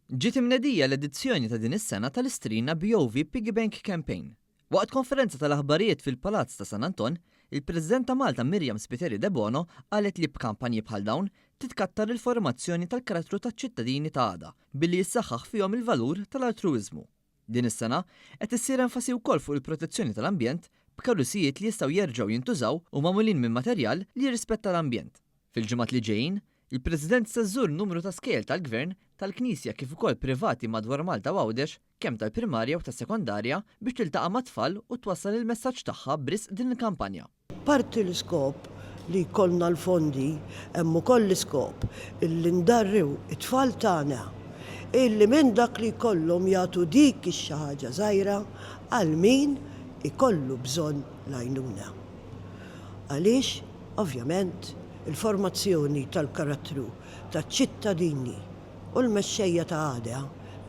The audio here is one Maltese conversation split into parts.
Ġiet imnedija l-edizzjoni ta' din is-sena tal-Istrina BOV Piggy Bank Campaign. Waqt konferenza tal-aħbarijiet fil-Palazz ta' San Anton, il-President ta' Malta Myriam Spiteri Debono qalet li b'kampanji bħal dawn titkattar il-formazzjoni tal-karattru taċ-ċittadini ta' għada billi jissaħħaħ fihom il-valur tal-altruwiżmu. Din is-sena qed issir enfasi wkoll fuq il-protezzjoni tal-ambjent b'karusijiet li jistgħu jerġgħu jintużaw u magħmulin minn materjal li jirrispetta l-ambjent. Fil-ġimgħat li ġejjin, il-President se żżur numru ta' skejjel tal-Gvern, tal-Knisja kif ukoll privati madwar Malta u Għawdex, kemm tal-primarja u tas-sekondarja, biex tiltaqa' mat-tfal u twassal il-messaġġ tagħha b'risq din il-kampanja. Parti l-iskop li jkollna l-fondi, hemm ukoll l-iskop illi ndarriw it-tfal tagħna illi minn dak li jkollhom jagħtu dik ix-xi ħaġa żgħira għal min ikollu bżonn l-għajnuna. Għaliex, ovvjament, il-formazzjoni tal-karattru taċ-ċittadini u l-mexxejja ta' għada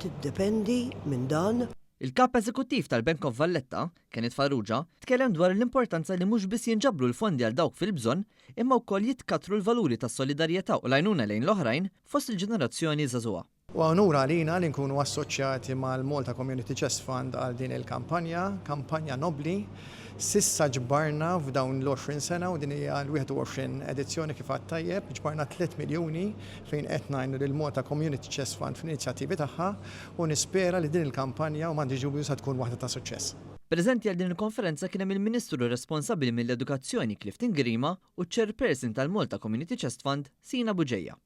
tiddependi minn dan. Il-Kap Eżekuttiv tal-Bank of Valletta, Kenneth Farrugia, tkellem dwar l-importanza li mhux biss jinġabru l-fondi għal dawk fil-bżonn, imma wkoll jitkattru l-valuri tas-solidarjetà u l-għajnuna lejn l-oħrajn fost il-ġenerazzjoni żagħżugħa. Huwa unur għalina li nkunu assoċjati mal-Malta Community Chest Fund għal din il-kampanja, kampanja nobbli. S'issa ġbarna f'dawn l-20 sena u din hija l-21 edizzjoni kif għedt tajjeb, ġbarna 3 miljuni fejn qed ngħinu lill-Malta Community Chest Fund fl-inizjattivi tagħha u nispera li din il-kampanja u m'għandix dubju se tkun waħda ta' suċċess. Preżenti għal din il-konferenza kien hemm il-Ministru responsabbli mill-Edukazzjoni Clifton Grima u ċ-Chairperson tal-Malta Community Chest Fund Sina Bugeja.